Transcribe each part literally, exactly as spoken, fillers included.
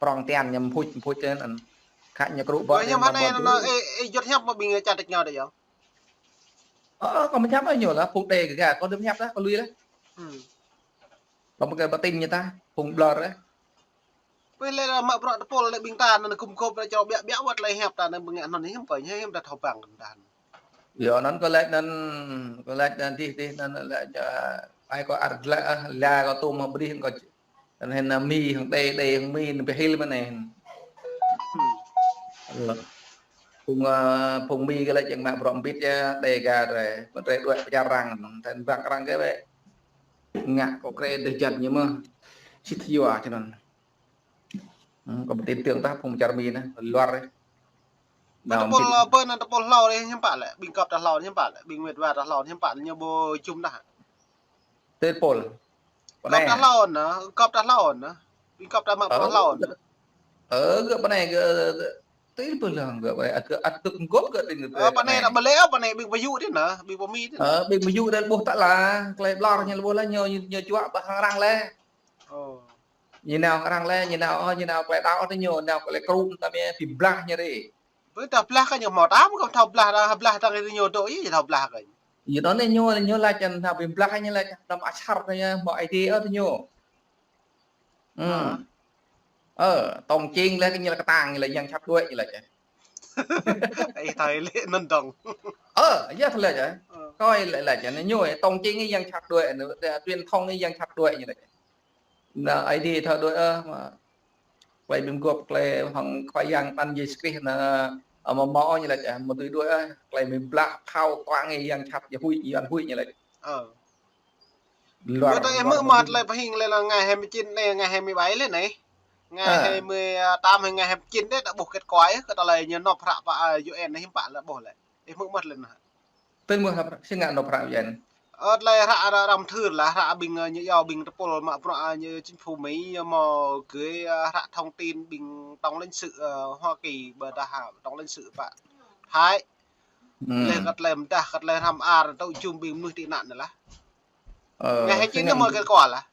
prŏng tian ñu mphŭč, mphŭč tơ anŭn. Khă ñu krŭ bŏ. Ơ, tơ hiam mơ̆n hơnai bŏ anŭn, tơ. Ê, ê, juăt hiam mă ƀing čar tĕk ngao tơ yơh. Ơ, ơ, kâo mơ̆n hiam ơ ñu lah, phung đe gah, kâo đơ̆m hiam lah, kâo lui lah. Hmm. Kâo mơ̆n kơ bơtin ñu ta, phung blơr lah. Pơ lĕ mă bruă tơpul lĕ ƀing ta anŭn gum gôp lĕ čô ƀiă ƀiă wơ̆t lĕ hiăp ta anŭn ƀing anŭn hiam pơ hiam ta thâo bang ta. Yua anŭn kâo laĭ anŭn, kâo laĭ anŭn dih, dih anŭn laĭ, ơ, ai kâo ar glaĭ, ơ, la kâo tŭm hăng bơdih kâo. Anŭn hĭn anŭn mi hăng đe, đe hăng mi anŭn pơhil mơ̆n anŭn. Hmm. Ơ. Phung, ơ, phung mi kơ laĭ jing mă bruă mbĭt yơh, đe gah rai, mă rai đuaĭ pơčar arăng, tơl bang arăng kơ wơ̆t. Ngă kâo krĕ dêh jăn ñu mơ̆n. Sĭt yua čơ anŭn. Hmm, kâo ƀu tin tưởng ta phung čar mi anŭn, luar. Nao tơpul, ƀing, ơ, ƀơi anŭn tơpul hlâo dih hiư̆m pă lĕ, ƀing gŏp ta hlâo hiư̆m pă lĕ, ƀing mĕt wa ta hlâo hiư̆m pă lĕ, ñu ƀu jum dah. Tơpul. Gŏp ta hlâo anŭn, gŏp ta hlâo anŭn. Ƀing gŏp ta mă bruă hlâo anŭn. Ơ, gơ̆ pơ anai gơ̆, gơ̆, tơpul lăng gơ̆ pơ anai, gơ̆ ăt gơ̆ gŏp gơ̆ tin gơ̆. Ơ, pơ anai ta ƀu lĕ, ơ, pơ anai ƀing ƀu yŭ tin anŭn, ƀing ƀu mi tin. Ơ, ƀing ƀu yŭ tin ƀuh ta lah, tơlơi blơr ñu ƀuh lah ñu, ñu čuă ƀơi hăng arăng lĕ. Ơ. Ñu nao arăng lĕ, ñu nao, ơ, ñu nao tơlơi đaŏ ôh tơ ñu, nao tơlơi krŭ ta mơ̆n, pĭ blah ñu ri. Ƀơi ta blah kơ ñu hmâo tam, kơ thâo blah, blah tơ̆ng ñu dŏ, ih thâo blah kơ. Yua anŭn ñu, ñu laĭ čăn, nao pĭ blah ñu laĭ čăn, anăm asar tơ ñu, hmâo ai tiê ôh tơ ñu. Hmm. Hă? Ơ, tông čing lĕ kơ ñu laĭ kơtang, ñu laĭ yang čăp đuaĭ, ñu laĭ čăn. Ih thâo lĕ anŭn dơ̆ng. Ơ, yua thâo laĭ čăn. Ơ. Kâo laĭ, laĭ čăn, ñu, tông čing yang čăp đuaĭ, anŭn, truyền thông yang čăp đuaĭ, ñu laĭ čăn. Anŭn ai tiê thâo đuaĭ ôh, mă. Tơlơi ƀing gŏp tơlơi hăng Khua Yang anăn Yêsu Krist anŭn, ơ, mă mâo ñu laĭ, ơ, mă tui đuaĭ ôh, tơlơi mĭn blah phao tuang yang čăp, ñu huĭ, Yuan huĭ ñu laĭ. Ơ. Luar, ơ, tơ ih luar hmư̆ mơ̆n tơlơi pơhing lĕ anŭn ngày hai mươi chín anai, ngày hai mươi bảy lĕ anai. Ngày, ơ, hai mươi tám hay ngày hai mươi chín đĕ, ta ƀuh kết quả yơh, kơ tơlơi ñu nộp hră pơ, ơ, U N anai hiư̆m pă lĕ ƀuh lĕ. Ih hmư̆ mơ̆n lĕ anŭn. Tơl mơ̆ hră, si ngă nộp hră U N. Ơ, tơlơi hră, hră arăng mơthưr lah, hră ƀing, ơ, ñu yua ƀing tơpul mă bruă, ơ, ñu chính phủ Mỹ, ñu mơ̆ gửi, ơ, hră thông tin ƀing tổng lãnh sự, ơ, Hoa Kỳ, ƀôdah, ơ, tổng lãnh sự pơ Thái. Hmm. Lĕ kơ tơlơi mơdah, kơ tơlơi hrăm ar, tơl jum ƀing mơnuih tị nạn anŭn lah. Ơ, ngày hai mươi chín si ngă anŭn mơ̆ kết quả lah.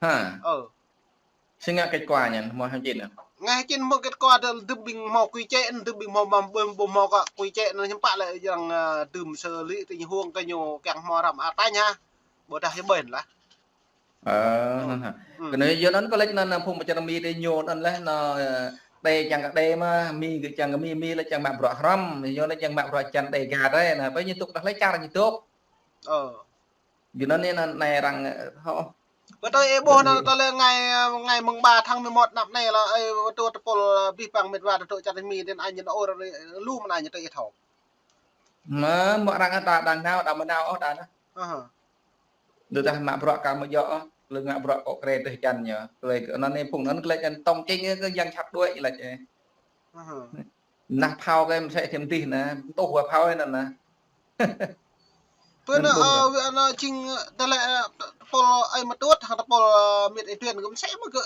Hă? Ơ. Si ngă kết quả anŭn, hmâo hăng čin anŭn. Ngày hai mươi chín hmâo kết quả, tơl dŭm ƀing hmâo quy chế, dŭm ƀing hmâo mă ƀơm ƀơm hmâo kơ quy chế anŭn hiư̆m pă lĕ yang, ơ, dŭm sơ lĭ tơ ñu huông kơ ñu kiăng hmâo hrăm ar tañ hă. Ƀôdah hiư̆m ƀơi lah. Ơ, ơ, anŭn hă. Hmm. Kơ anŭn yua anŭn kâo laĭ anŭn, anŭn phung pơčar mi tơ ñu anŭn lĕ anŭn, ơ, đe čang kơ đe mă, mi kơ čang kơ mi, mi lĕ čang mă bruă hrăm, yua anŭn čang mă bruă čan đe gah rai, anŭn, ƀơi ñu tŭk dah lĕ čar ñu tŭk. Ơ. Yua anŭn anai, anai arăng, ơ, hŏ. Ƀơi tơ ih ƀuh anŭn tơlơi ngày, ơ, ngày mùng ba tháng mười một năm anai lah, ơ, tơ tơpul, ơ, abih bang mĕt wa tơ čar mi tin anŭn ñu ôr, ơ, lu mơ̆n anŭn tơ ih thâo. Mă, mă arăng ta đang nao, đang mơ̆ nao ôh ta anŭn. Ơ. Tơdah mă bruă kơ mơ̆ yơh, lĕ ngă bruă kơ krĕ tơl čăn ñu. Tơlơi kơ anŭn anai phung anŭn kơ laĭ čăn tông čing kơ yang čăp đuaĭ laĭ čăn. Ơ. Nah phao kơ mơsĕ thiăm dih anŭn, tuh wa phao anŭn anŭn. Pơ anŭn, ơ, wơ̆t anŭn čing, ơ, tơlơi, ơ, tơpul ai mă tuăt, hăng tơpul, ơ, mĕt ai tuyên kơ mơsĕ mơ̆ kơ.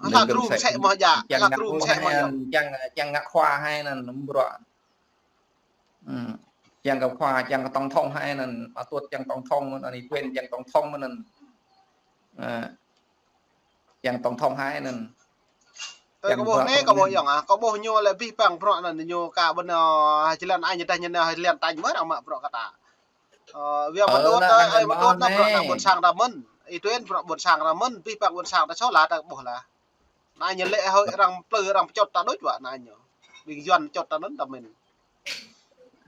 Anŭn kơ mơsĕ mơ̆ yơh, čang ngă khua hai anŭn, čang, čang ngă khua hai anŭn, bruă. Hmm. Čang kơ khua, čang kơ tổng thống hai anŭn, mă tuăt čang tổng thống, anŭn ai tuyên čang tổng thống anŭn. Ơ. Čang tổng thống hai anŭn. Tơ kâo ƀuh anai, kâo ƀuh yơh, ơ, kâo ƀuh ñu lĕ abih bang bruă anŭn ñu kơ ƀơi anŭn, ơ, jơlan anŭn dah ñu anŭn, ơ, jơlan tañ mơ̆ arăng mă bruă kơ ta. Ơ, wơ̆t mă tuăt, ơ, ai mă tuăt anŭn bruă ta ƀôn sang ta mơ̆n. Ai tuyên bruă ƀôn sang ta mơ̆n, abih bang ƀôn sang ta soh lah ta ƀuh lah. Anŭn ñu lĕ hơi arăng plư arăng pơčŭt ta đôč wơ̆t anŭn ñu. Ƀing Yuan pơčŭt ta anŭn ta mĭn.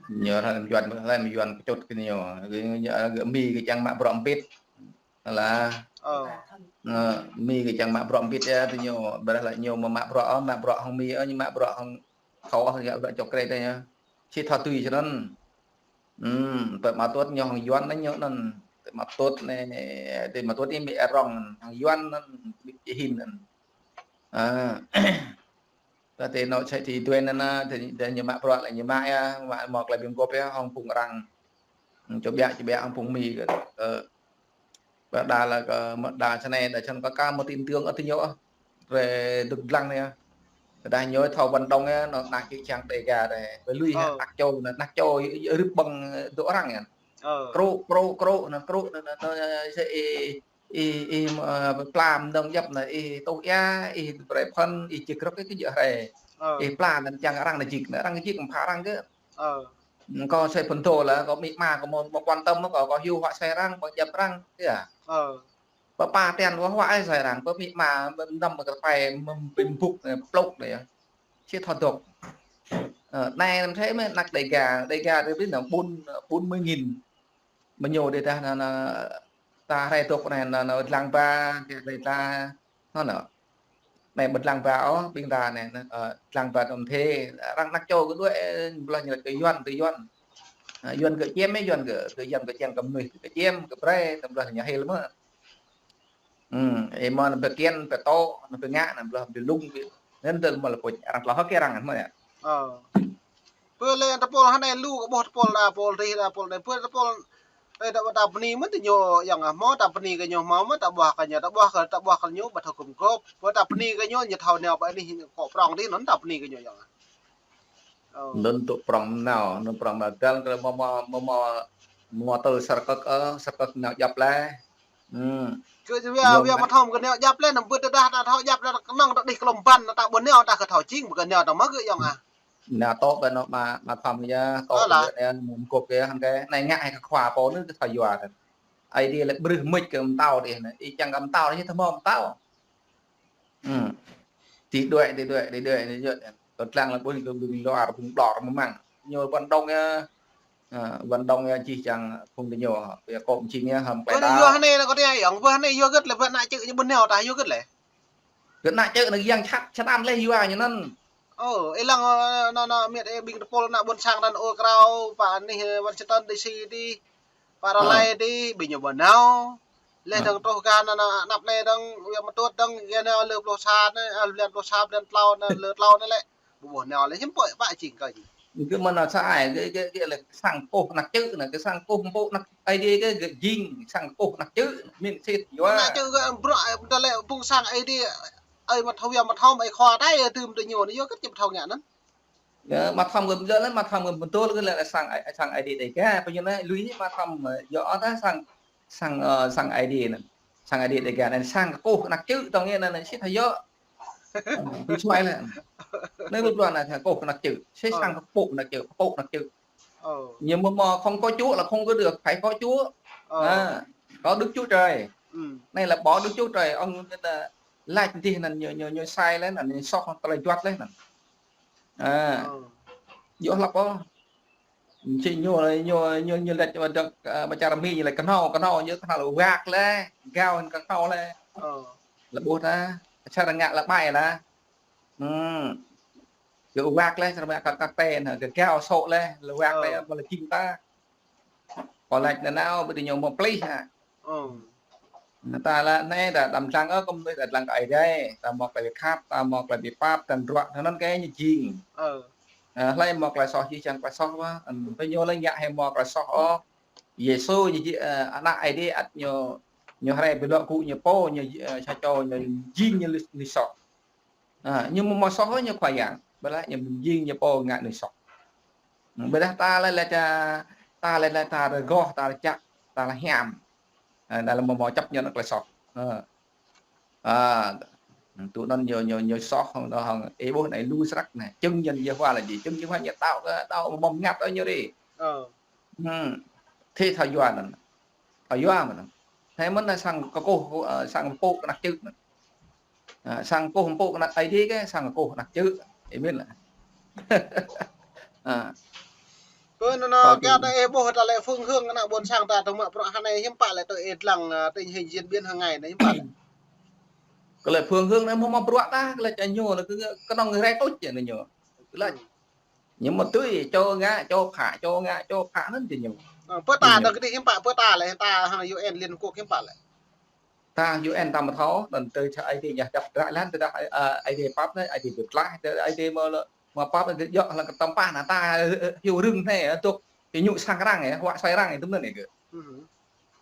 Ñu arăng Yuan, arăng Yuan pơčŭt kơ ñu. Gơ̆, gơ̆ mi gơ̆ čang mă bruă mbĭt. Lah. Ơ. Ơ, mi gơ̆ čang mă bruă mbĭt yơh tơ ñu, ƀôdah lĕ ñu mơ̆ mă bruă, ơ, mă bruă hăng mi, ơ, ñu mă bruă hăng kâo, ơ, ngă bruă čŏk krĕ tơ ñu. Či thâo tui čơ anŭn. Hmm, tơ mă tuăt ñu hăng Yuan anŭn ñu anŭn. Tơ mă tuăt anai, tơ mă tuăt anai mi arăng hăng Yuan anŭn, mi čih hin anŭn. Ơ. Tơ tơ anŭn sĕ ti tuyên anŭn, tơ, tơ ñu mă bruă lĕ ñu mă yơh, mă, mă tơlơi ƀing gŏp yơh, hăng phung arăng. Čô ƀiă, čô ƀiă hăng phung mi kơ, ơ, ƀôdah lĕ kơ, mă đa sơnai, đa sơnai kơ kâo mă tin tưởng ôh tơ ñu ôh. Rai dŏ lăng anai yơh. Tơdah ñu thâo vận động yơh, anŭn ană čư̆ čang đe gah rai. Ƀơi lui hă, ơ, ană čô, ană čô, rơ̆p ƀơ̆ng, ơ, dŏ arăng yơh. Ơ. Krŭ, krŭ, krŭ, anŭn krŭ, anŭn, anŭn, anŭn, sĕ, ơ, Ih, ih, ơ, pla mơnơ̆ng djŏp anai, ih tuh ia, ih brơi phŭn, ih čih krŏk, ih kơ jĕ hrơi. Ih pla anŭn čang arăng anai jik, anai arăng jik, mơ̆ pha arăng kơ. Kâo sai phŭn tŏ lah, kâo amĭ ama, kâo mơ̆, mơ̆ quan tâm, kâo, kâo hyu huă sai arăng, mơ̆ djŏp arăng, ya. Pơ pă tian wah huă ai sai arăng, pơ amĭ ama, mơ̆ năm mơ̆ kơ pai, mơ̆ bim buk, ơ, plŏk anai, ya. Či thâo dŏ. Ơ, anai năm thế mơ̆ anăk Đêga, Đêga tơ ƀing anŭn ƀun, ƀun mơ̆ng nghìn. Mơ̆ ñu dêh ta anŭn, anŭn, ta hrơi dŏ anai, anŭn, anŭn, dlăng ba, kơ hrơi ta, anŭn, anŭn. Anai ƀu dlăng ba ôh, ƀing ta anai, anŭn, ơ, dlăng ba tŏm thê, arăng anăk čô kơ đuaĭ, ơ, blah ñu kơ Yuan, kơ Yuan. Ơ, Yuan kơ čiêm, ơ, Yuan kơ, kơ Yuan kơ čiêm kơ mơnuih, kơ čiêm, kơ brơi, tơm blah ñu hil mơ̆. Ơ, ih mơ̆ anŭn pơkian, pơtô, anŭn pơngă, anŭn blah pơlung, pơ-, anŭn tơl mơ̆ lơpŭč, arăng tơlơi hơ̆k kơ arăng, mơ̆ ya. Ơ. Pơ lĕ tơpul hơnai lu kơ ƀuh tơpul đa pul rih đa pul anai, pơ tơpul, ơ, ta, ta bơni mơ̆n tơ ñu yang ah, mơ̆ ta bơni kơ ñu, mơ̆, mơ̆ ta ƀuh kơ ñu, ta ƀuh kơ, ta ƀuh kơ ñu, ƀu thâo gum gôp. Pơ ta bơni kơ ñu, ñu thâo nao pơ anih ñu kơ prŏng tih, anŭn ta bơni kơ ñu yang ah. Ơ. Anŭn tŭ prŏng nao, anŭn prŏng nao dal, kơ mơ̆, mơ̆, mơ̆, mơ̆, mơ̆ tơl sơkơ̆k, ơ, sơkơ̆k nao djŏp lĕ. Ơ. Kơ wia, wia mơ̆ thâo kơ nao djŏp lĕ, anăm ƀu tơdah ta thâo djŏp lĕ, kơnơ̆ng ta đih klŏm ƀăn, ta ƀu nao, ta kơ thâo jing, ƀu kơ nao ta mơ̆ kơ yang ah. Nao tŏ kơ anŭn mă, mă thâo mơ̆ ya, tŏ kơ anŭn mơ̆ gôp kơ hăng kơ, anai ngă hai kơ khua pô anŭn kơ thâo yua ta. Ai dih lĕ brưh mơ̆ kơ mơtao dih anai, ih čang kơ mơtao dih, thâo mơ̆ mơtao. Ơ. Ti đuaĭ, ti đuaĭ, ti đuaĭ, ti đuaĭ. Tơl dlăng lĕ ƀuh kơ ƀing luar, ƀing ƀlŏr mơ̆ng. Ñu ƀuăn đŏng ya, ơ, ƀuăn đŏng ya čih čang phung tơ ñu. Ya kŏ mơčing ya, hăm klai đao. Yua hơnai lĕ kơ tơ yang, yua hơnai yua gĕt lĕ, ƀu anăk čư̆ ñu ƀu nao ta yua gĕt lĕ. Gĕt anăk čư̆ anŭn yang čăt, čăt am lĕ yua ñu anŭn. Ơ, ih lăng, ơ, anŭn, anŭn, miet, ơ, ƀing tơpul anăk ƀôn sang ta anŭn ơ krao, pơ anih, ơ, Washington D C dih. Pơ Raleigh dih, ƀing ñu ƀu nao. Laih dơ̆ng truh kơ anŭn, anŭn, anăp anai dơ̆ng, wia mơtŭt dơ̆ng, wia nao lơ pluh sa anai, ơ, blan pluh sa, blan klâo anai, lơ klâo anai lĕ. Ƀu ƀuh nao lĕ, hiư̆m pơhiăp pă jing kơ jing. Kơ mơ̆n anŭn sa ai, kơ, kơ, kơ lĕ sang kơkuh anăk čư̆ anŭn, kơ sang kơkuh pô anăk Aê Diê kơ, kơ jing, sang kơkuh anăk čư̆, min sit yua. Anăk čư̆ kơ bruă, ơ, ta lĕ phung sang Aê Diê, ơi mă thâo wia mă thâo, ơi khua ta, ơ, tơm tơ ñu, anai yua gĕt či mă thâo ngă anŭn. Ơ, mă thâo gơ̆ lĕ, mă thâo gơ̆ pơtô lĕ, lĕ sang ai, sang Aê Diê Đêga. Pơ ñu anai, lui anai mă thâo, ơ, yua ôh ta sang, sang, ơ, sang Aê Diê anŭn. Sang Aê Diê Đêga anŭn, sang kơkuh anăk čư̆ tŏng anŭn, anŭn, sit thâo yua. Ơ, tui suai lĕ. Anai lu pluh anai sang kơkuh anăk čư̆. Sit sang kơkuh anăk čư̆, kơkuh anăk čư̆. Ñu mơ̆ mơ̆ không có Chúa là không có được, phải có Chúa. Ơ. À, có Đức Chúa Trời. Anai là bỏ Đức Chúa Trời, ông, ơ, lač dih anŭn ñu, ñu, ñu sai lĕ, anŭn ñu soh tơlơi juăt lĕ anŭn. À. Yua hlăp ôh. Či ñu, ñu, ñu, ñu lač ƀă čar Mi ñu lač kơhnâo, kơhnâo, ñu kơhnâo lĕ wak lĕ, gao hăng kơhnâo lĕ. Lĕ ƀuh ta, čar ngă lĕ ƀai lĕ. Ơ. Kơ wak lĕ, čar ngă kơ kơtê, anŭn, kơ gao sô̆ lĕ, lĕ wak lĕ, ƀu lĕ jing ta. Kơ lač nanao, ƀu djơ̆ ñu mơ̆ plih hă. Ơ. Anŭn ta lĕ anai, ta đăm dlăng ôh, kơ mơnuih ta dlăng kơ Aê Diê, ta mă tơlơi khăp, ta mă tơlơi bi pap, ta ruă, anŭn kơ ñu jing. Ơ. Ơ, hlơi mă tơlơi soh, jih jang tơlơi soh wă, ơ, pơ ñu lĕ ngă hĭ mă tơlơi soh ôh. Yêsu ñu jing, ơ, ană Aê Diê ăt ñu, ñu hrơi ƀu lŏ gŭ ñu pô, ñu, ơ, sa čô ñu jing ñu mơnuih soh. À, ñu mơ̆ mă soh ñu Khua Yang. Ƀiădah ñu jing ñu pô ngă mơnuih soh. Ƀiădah ta lĕ, lĕ ta, ta lĕ, lĕ ta rơgoh, ta lĕ čăk, ta lĕ hiam. À, ta lĕ mơ̆ mă chấp nhận tơlơi soh. À. À, tui anŭn ñu, ñu, ñu soh hăng, hăng, ih ƀuh anai lu srăk anai. Chứng nhân Yêhôva là gì? Chứng nhân Yêhôva ñu đaŏ, đaŏ mơ̆ mơngăt ôh ñu ri. Ơ. Ơ. Thâo, thâo yua anŭn. Thâo yua mơ̆n anŭn. Thâo mơ̆n anŭn sang kơkuh, ơ, sang pô anăk čư̆ anŭn. Ơ, sang kơkuh pô anăk Aê Diê kơ, sang kơkuh anăk čư̆. Amen lĕ. Ơ. Pơ anŭn, anŭn, kơ ta ih ƀuh ta lĕ phương hướng anăk ƀôn sang ta tơma bruă hơnai hiư̆m pă lĕ tơ ih dlăng, ơ, tình hình diễn biến hàng ngày anai hiư̆m pă lĕ. Kơ lĕ phương hướng anai mơ̆ mă bruă ta, kơ lĕ čar ñu lĕ kơ, kơnơ̆ng rai tŭč čar ñu. Kơ lĕ Ñu mă tui, čô ngă, čô phă, čô ngă, čô phă anŭn tơ ñu. Ơ, pơ ta, tơ kơ dih hiư̆m pă, pơ ta lĕ, ta hăng U N Liên Hợp Quốc hiư̆m pă lĕ. Ta U N ta mă thâo, anŭn tơ čar Aê Diê ñu djăp dră lăn, tơdah, ơ, Aê Diê pap anai, Aê Diê bi klaih, tơ Aê Diê mă lĕ, mă pap anai, yua lăng kơ tơm pah anŭn ta, ơ, ơ, hyu rưng anai, ơ, tŏk, kơ ñu sang arăng, ơ, huă sai arăng, ơ, tơm anŭn, ơ, kơ.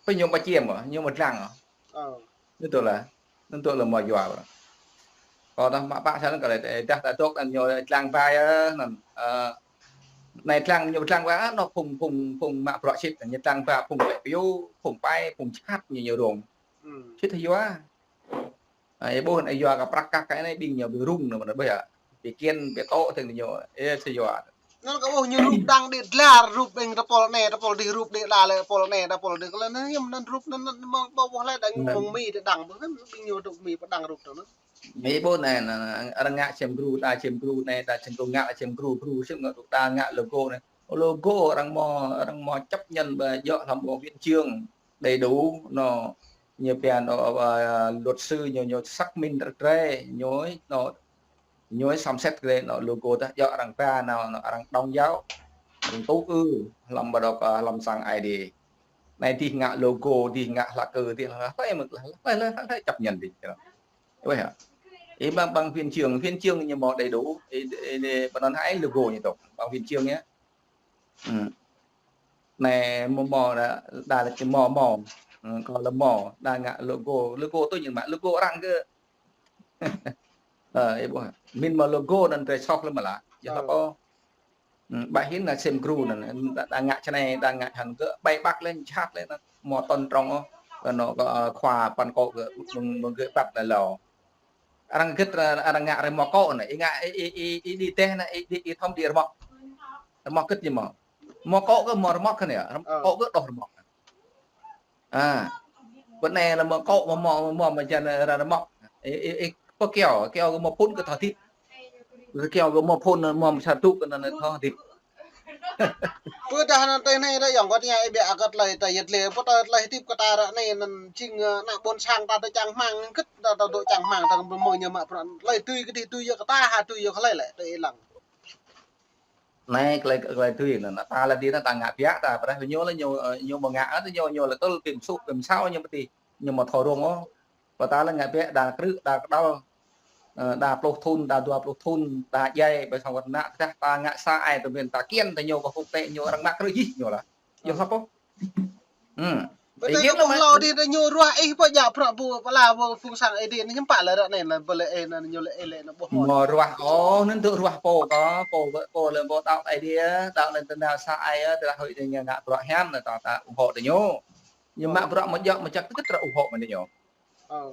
Pơ ñu mă čiêm ôh, ñu mă dlăng ôh. Ơ. Anŭn tŏ lĕ, anŭn tŏ lĕ mă yua. Kơ ta mă pă sa anŭn kơ lĕ, ơ, dah ta dŏ anŭn ñu dlăng ba, ơ, anŭn, ơ, anai dlăng, ñu dlăng ba, ơ, anŭn phung, phung, phung mă bruă sĭt, ñu dlăng ba phung lĕ piu, phung pai, phung čăt ñu, ñu rông. Hmm. Sĭt yua. Ơ, ih ƀuh anai yua kơ prăk kăk kơ anai ƀing ñu ƀu rŭng anŭn mơ̆n ƀuh yơh. Ƀu kiăng ƀu tŏ tơ̆ng ñu. Ơ, sĭt yua. Anŭn kơ ƀuh ñu rup đang đĭ dlar rup ƀing tơpul anai, tơpul dih rup đĭ đa lĕ tơpul anai, tơpul dih kơ lĕ anŭn yơh anŭn rup anŭn anŭn mơ̆ng ƀuh lĕ đang mơ̆ng Mi đĭ đang ƀuh anŭn ƀing ñu rup Mi pơdang rup tơ̆ anŭn. Mi ƀuh anai, anŭn, anŭn, arăng ngă čem gru, đa čem gru anai, đa čem gru ngă čem gru, gru čem ngă đa ngă logo anai. Logo arăng mơ̆, arăng mơ̆ chấp nhận ƀơi djŏ hlăm ƀơi huyện trưởng đầy đủ, anŭn ñu pia anŭn, ơ, luật sư ñu, ñu xác minh ră rơi, ñu, anŭn, ñu xem xét ră rơi anŭn logo tơ̆ djŏ arăng ba anŭn, anŭn arăng đóng dấu, arăng tŭ ư, hlăm ƀơi dŏ, ơ, hlăm sang ai đê. Anai dih ngă logo, dih ngă hlak kơ, dih hlak, hlak, hlak, hlak, hlak, hlak chấp nhận dih. Ơ, ƀuh yơh. Ih ƀăng, ƀăng huyện trưởng, huyện trưởng ñu mơ̆ đầy đủ, ih, ih, ih, pơnăn hai logo ñu tŏ, ƀăng huyện trưởng yơh. Hmm. Anai mơ̆ mơ̆ đa, đa lĕ čem mơ̆ mơ̆. Hmm, kơ lĕ mơ̆, đa ngă logo, logo tui ñu mă, logo arăng kơ. Ơ, ih ƀuh. Min mơ̆ logo anŭn tơlơi soh lĕ mơ̆ lah. Yua hlăp ôh. Hmm, ƀă hin anŭn čem gru anŭn, đa, đa ngă čơnai, đa ngă hăng kơ, ƀai ƀăk lĕ, čăt lĕ anŭn, mơ̆ tŏn trong ôh. Kơ anŭn kơ, ơ, khua păn kŏ kơ, mơ̆ng, mơ̆ng gơ̆ păt lĕ lâo. Arăng gĭt, ơ, arăng ngă rơmŏ kŏ anŭn, ih ngă, ih, ih, ih, ih đĭ teh anŭn, ih, ih, ih thŏm đĭ rơmŏ. Rơmŏ gĭt ñu mơ̆. Mơ̆ kŏ kơ mơ̆ rơmŏ kơ anai yơh, rơmŏ kŏ kơ đôč rơmŏ. Ơ. Bơ anai lĕ mơ̆ kŏ mơ̆, mơ̆, mơ̆, mơ̆, mơ̆ čan, ơ, rơmŏ. Ih, ih, ih, pơ kyâo, kyâo kơ mơ̆ phŭn kơ thŏ hơdip. Kyâo kơ mơ̆ phŭn, mơ̆ sa tŭ kơ anŭn thŏ hơdip. Pơ dah anŭn tơlơi anai dah yŏng kơ tơña ih biă kơ tơlơi ta yet lĕ, pơ tơlơi hơdip kơ ta ră anai anŭn jing, ơ, ană ƀôn sang ta tơ čang hmang, kơ ta tơ čang hmang, ta mơ̆ ñu mă bruă. Tơlơi tui kơ dih tui yơh kơ ta, ha tui yơh kơ hlơi lĕ, tui ih lăng. Anai tơlơi, tơlơi tui anŭn, ta lĕ dih anŭn ta ngă biă ta, pơdah ñu lĕ ñu, ơ, ñu mơ̆ ngă, ơ, ñu, ñu lĕ tơl pim suk, pim sao ñu pơtih, ñu mơ̆ thâo rông ôh. Pơ ta lĕ ngă biă đa krư̆, đa kơđăl, ơ, đa pluh thŭn, đa dua pluh thŭn, đa djai, ƀơi sang wơ̆t ană, tơdah ta ngă sa ai tơ min ta kiăng tơ ñu kơ hŭk tĕ ñu arăng mă krư̆ jih ñu lah. Yua hlăp ôh. Hmm. Ih kiăng ƀuh mơ̆ hlâo dih, ñu ruah ih pơ djă prăk ƀu pơala ƀu phung sang ai dih, ñu pă lĕ ră anai, anŭn ƀơi lĕ ih, anŭn ñu lĕ ih lĕ anŭn ƀuh mơ̆. Mơ̆ ruah ôh, anŭn tŭ ruah pô kơ, pô, pô lĕ pô đaŏ ai dih, đaŏ lĕ tơnao sa ai, tơdah hơi dih ñu ngă bruă hiam, anŭn ta, ta ủng hộ tơ ñu. Ñu mă bruă mơ̆ djŏ mơ̆ čăk tơkĭt ră ủng hộ mơ̆ ñu. Ơ.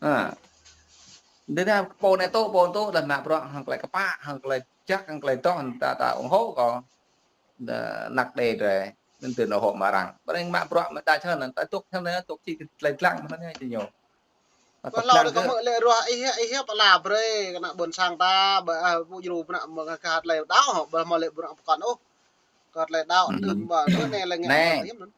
Ha. Dih anai pô anai tŭ, pô tŭ, dah mă bruă hăng tơlơi kơpă, hăng tơlơi čăk, hăng tơlơi dŏ, ta, ta ủng hộ kơ. Đa, anăk đe drơi, anŭn tui anŭn ủng hộ mơ̆ arăng. Ƀơi anai mă bruă mơ̆ đa čơn, ta tŭk čơn anai, tŭk či tơlơi dlăng mơ̆ anai či ñu. Pơ hlâo dah kơ mơ̆ lĕ ruah ih, ih pơala brơi, kơ ană ƀôn sang ta, ƀơi, ơ, ƀu djru pơ anăk mơ̆ kơ tơlơi đaŏ hŏ, ƀơi mơ̆ lĕ bruă pơkŏn ôh. Kơ tơlơi đaŏ, hmm, tơm ƀă, bơ anai lĕ ngă, nê, tơlơi hiam anŭn.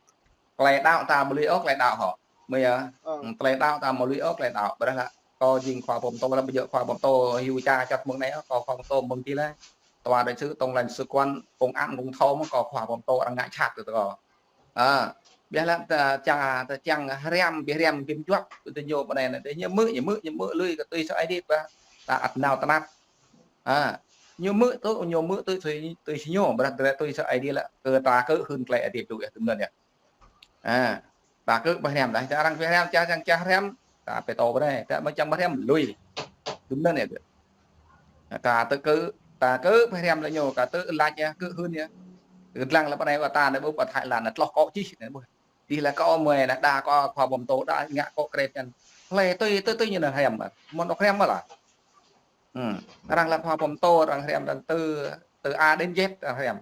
Tơlơi đaŏ ta ƀu lui ôh, tơlơi đaŏ hŏ. Mơ̆ yơh. Ơ. Tơlơi đaŏ ta ƀu lui ôh, tơlơi đaŏ. Ƀơi dah lah, kâo jing khua pơtô lah, ƀu djơ̆ khua pơtô, hiu ča čăt mơ̆ng anai ôh, kâo khua pơtô mơ̆ng dih lah. Tơwa đại sứ, tổng lãnh sự quán, công an cũng thâo mơ̆n, kâo khua pơtô arăng ngă čăt tơ kâo. Ơ. Biă lah ta ča, ta čang hriăm, ƀu hriăm, ƀu mơjuăt, tơ ñu pơ anai anai, tơ ñu mơ̆, ñu mơ̆, ñu mơ̆ lui kơ tui sa ai dih ƀă. Ta ăt nao tơnap. Ơ. Ñu mơ̆ tŭ, ñu mơ̆ tŭ, tui, tui si ñu, ƀă dah tui sa ai dih lah, kơ ta kơ hưn tơlơi ai dih tŭ yơh, tơm anŭn yơh. Ơ, ta kơ ƀu hriăm dah, ta arăng ƀu hriăm, ča čang ča hriăm, ta pơtô ƀơi anai, ta mơ̆ čang ƀu hriăm lui. Tơm anŭn yơh. Ta tơ kơ, ta kơ ƀu hriăm lĕ ñu, ta tơ lač yơh, kơ hưn yơh. Kơ dlăng lĕ pơ anai wơ̆t ta anai ƀu pơ Thái Lan anai tloh kŏ čih anai ƀu. Dih lah kâo mơ̆ anai đa kâo khua pơtô đa ngă kŏ krep čan. Hlơi tui, tui, tui ñu anai hriăm. Mơ̆n ôh hriăm mơ̆ lah. Hmm. Arăng lah khua pơtô, arăng hriăm, arăng tơ, tơ A đến Z arăng hriăm.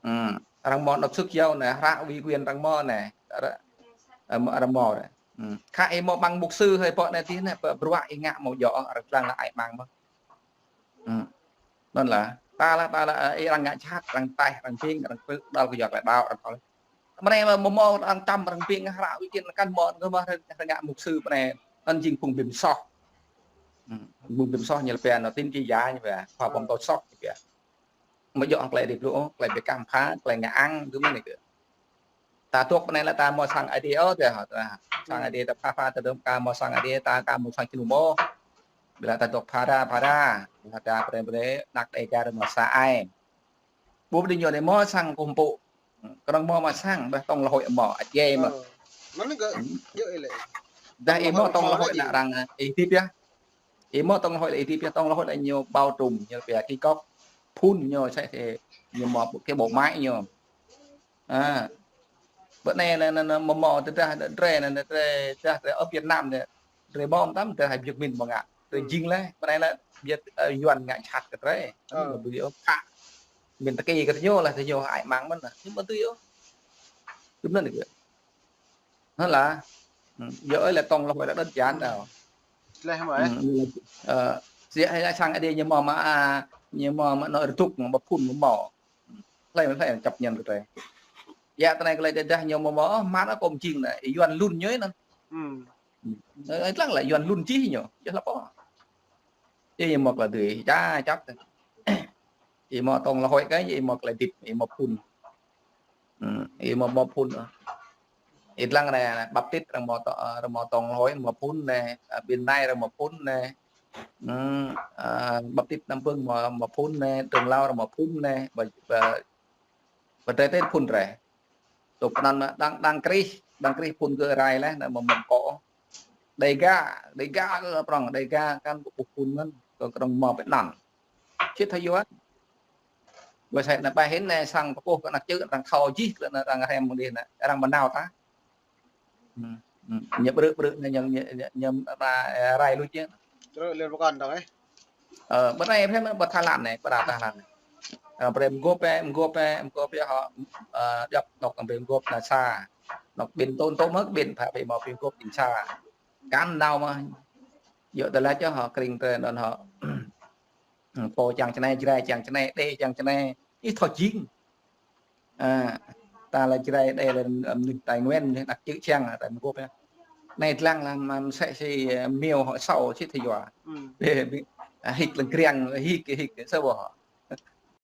Hmm. Arăng mơ̆ anŏ suk yua anai, hră ủy quyền arăng mơ̆ anai. Arăng, arăng mơ̆ anai. Hmm. Khă ih mơ̆ ƀăng mục sư hơi pơ anai dih anai, pơ bruă ih ngă mơ̆ djŏ, arăng lăng lah ai ƀăng mơ̆n. Hmm. Anŭn lah. Ta lah, ta lah, ơ, ih arăng ngă čăt, arăng taih, arăng ƀing, arăng pơk, đaŏ kơ yua tơlơi đaŏ, arăng tơl. Mơ̆ anai mơ̆ mơ̆ arăng čăm, arăng ƀing, hră ủy quyền kăn mơ̆n, kơ mơ̆ arăng, arăng ngă mục sư mơ̆ anai. Anŭn jing phung ƀing soh. Hmm. Phung ƀing soh ñu lĕ pia anŭn tín chỉ giả ñu pia, khua pơtô soh ñu pia. Mơ̆ djŏ hăng tơlơi dih blŭ ôh, tơlơi ƀu kăm pha, tơlơi ngă ang, tơm anai kơ. Ta dŏ pơ anai lah ta mơ̆ sang ai dih ôh, ta, ta, sang ai dih ta pha pha ta dŏ ka mơ̆ sang ai dih, ta ka mơ̆ sang jơnum ôh. Ƀơi lah ta dŏ phara, phara, ƀơi lah ta brơi brơi, anăk đe čar mơ̆ sa ai. Ƀu ƀu dih ñu anai mơ̆ sang kơmpŭ. Kơnơ̆ng mơ̆ mă sang, ƀơi tổng hội mơ̆, ăt djai mơ̆. Ơ, mơ̆n kơ, hmm, djơ̆ ih lĕ. Dah ih mơ̆ tổng hội anai arăng, ơ, ih hơdip yơh. Ih mơ̆ tổng hội lĕ ih hơdip yơh, tổng hội lĕ ñu bao trùm, ñu pia ký cốc. Phun ñu sai sai, ñu mơ̆ cái bộ máy ñu. À. Bơ anai anai anai mơ̆ mơ̆ tơdah drơi anai drơi tơdah drơi ơ Việt Nam anai drơi mơ̆ tăm drơi hai Việt Minh mơ̆ ngă. Drơi jing lĕ bơ anai lĕ Việt Yuan ngă čăt kơ drơi. Mơ̆ bơ yơh kă. Min tơki kơ tơñu lah tơñu ai mang mơ̆n lah. Ñu mơ̆ tui yơh. Tui mơ̆n kơ. Hă lah. Yơh ơi lĕ tong lŏh wai lĕ đơn giản đao. Leh mă eh. Sia hai sang adi ñu mơ̆ mă ñu mơ̆ mă nŏ rơduk mă phun mơ̆ mơ̆. Hlơi hlơi chấp nhận kơ drơi. Yă tơ anai kơ lĕ tơdah ñu mơ̆ mơ̆ mă nŏ kôm jing anai Yuan lun ñu anŭn. Ơ lăng lĕ Yuan lun čih ñu. Yơh lăp ôh. Ih mơ̆ kơ lĕ tui ča čăp tơ. Ih mơ̆ tong lŏh wai kơ ih mơ̆ kơ lĕ dit ih mơ̆ phun. Ih mơ̆ mơ̆ phun. Ih lăng anai baptit arăng mơ̆ tong lŏh wai mơ̆ phun anai, Bình Nai arăng mơ̆ phun anai. Baptit Nam Pưng mơ̆ mơ̆ phun anai, Trường Lao arăng mơ̆ phun anai. Bơ bơ drơi tê phun drơi. Tŭ pơnăn mă đang đang krih, đang krih phun kơ rai leh anai mơ̆ mơ̆ kơ. Đêga, Đêga kơ prong, Đêga kăn kơ phun mơ̆n, kơ krong mơ̆ pơnăn. Sĭt thâo yua. Bơ sai anai ƀai hĭn anai sang pơkôh kơ ană čư̆ arăng thâo jih kơ anai arăng rem mơ̆ng dih anai, arăng mơnao ta. Ñu brư̆ brư̆ anai ñu ñu ñu rai luč yơh. Brư̆ lĕ pơkŏn dong eh. Ơ, bơ anai phim bơ Thái Lan anai, bơ Thái Lan anai. Ơ, brơi mơgôp eh, mơgôp eh, mơgôp eh hŏ, ơ, djŏp nŏk brơi mơgôp anai sa. Nŏk ƀing tŭn tŭ mơ̆ ƀing pha pê mơ̆ pê mơgôp ƀing sa. Kăn nao mơ̆. Yua tơlơi čơ hŏ kring tơ anŭn hŏ. Pô čang čơnai, Jrai čang čơnai, Đê čang čơnai. Ih thâo jing. Ơ, ta lĕ Jrai Đê lĕ mơnuih Tây Nguyên, mơnuih đăk čư̆ čang, ta mơgôp yơh. Anai lăng lăng mă mơsĕ si miêu hŏ sâu sĭt thâo yua. Hik lăng kriăng, hik hik sơ ƀô̆.